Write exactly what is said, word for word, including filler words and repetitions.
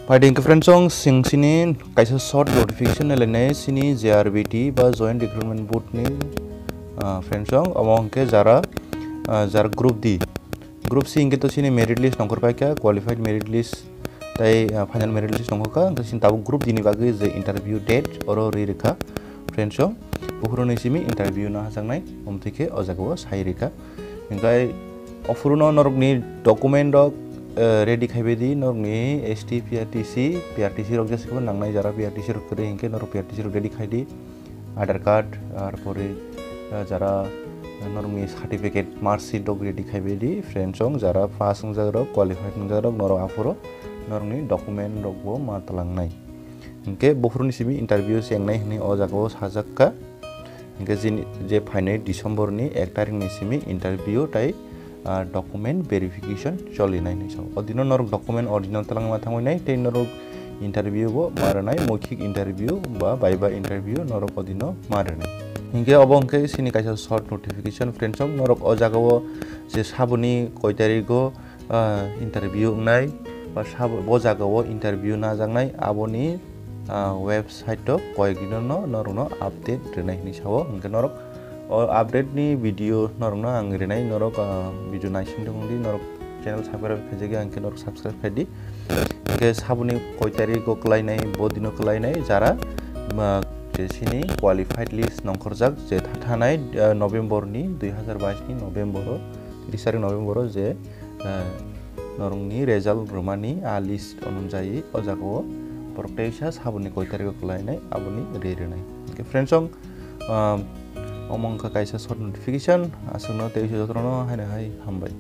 Phaidi hwnkhe friends, chwng sini kaisa short notification nailainai sini J R B T ba Joint Recruitment Board ni, ah, friends, omo hwnkhe jara, ah, jara group D. Group C hwnkhe to sini merit list nongkhor paikha, qualified merit list tei, ah, final merit list nongkhorkha, hwnkhe sini tabuk group D ni bagwi je interview date oro ri rwkha friends, buphuru ni simi interview no hajaknai, omtwi khe o jaga o sai rwkha. Hingkai ophuruno norokni document rok, eh, ready khaibai di, norokni S T, P R T C, P R T C rok jeswkhe nangnai, jara P R T C rok kwrwi hinkhe norok P R T C rok ready khai di, Aadhaar card, arpore, eh, jara norokni certificate, mark sheet rok ready khaibai di, friends, chwng jara pass wngjak rok, qualified wngjak rok, norok aphuru norokni document rok bo ma twlangnai. Hinkhe buphuruni simi interview chengnai hwnwi o jaga o sajak kha. Hinkhe jini, je phainai December ni ek tarikh ni simi interview tai, ah, document verification cholinai hinwi sao. O dino norok document original twlangma thangwi nai tei norok interview bo ma rwnai, moukhik interview ba viva interview norok o dino ma rwnai. Hinkhe obo hinkhe sini kaisa short notification, friends, norok o jaga o je saboni koi tarikh o ah, interview wngnai ba sabo bo jaga o interview najaknai, aboni, ah, website o koyekdino no norokno update rwnai hinwi sao. Hinkhe norok o update ni video norokno ang rwnai, norok, ah, video naising tongdi, norok channel subscribe khaijak ya hinkhe norok subscribe khai di. Hinkhe saboni koi tarikh o kwlainai, bo dino kwlainai jara, ah, je sini qualified list nongkhorjak je tha-, thanai, ah, November ni, dui hazar bais ni November o, tris tarikh November o je, eh, norokni result rwmani a list onunjayi o jaga o borok teisa saboni koi tarikh o kwlainai aboni ri rwnai. Hinkhe friends, chwng, ah, omo wngkha kaisa short notification, aswkno teisa jotono haino hai hambai.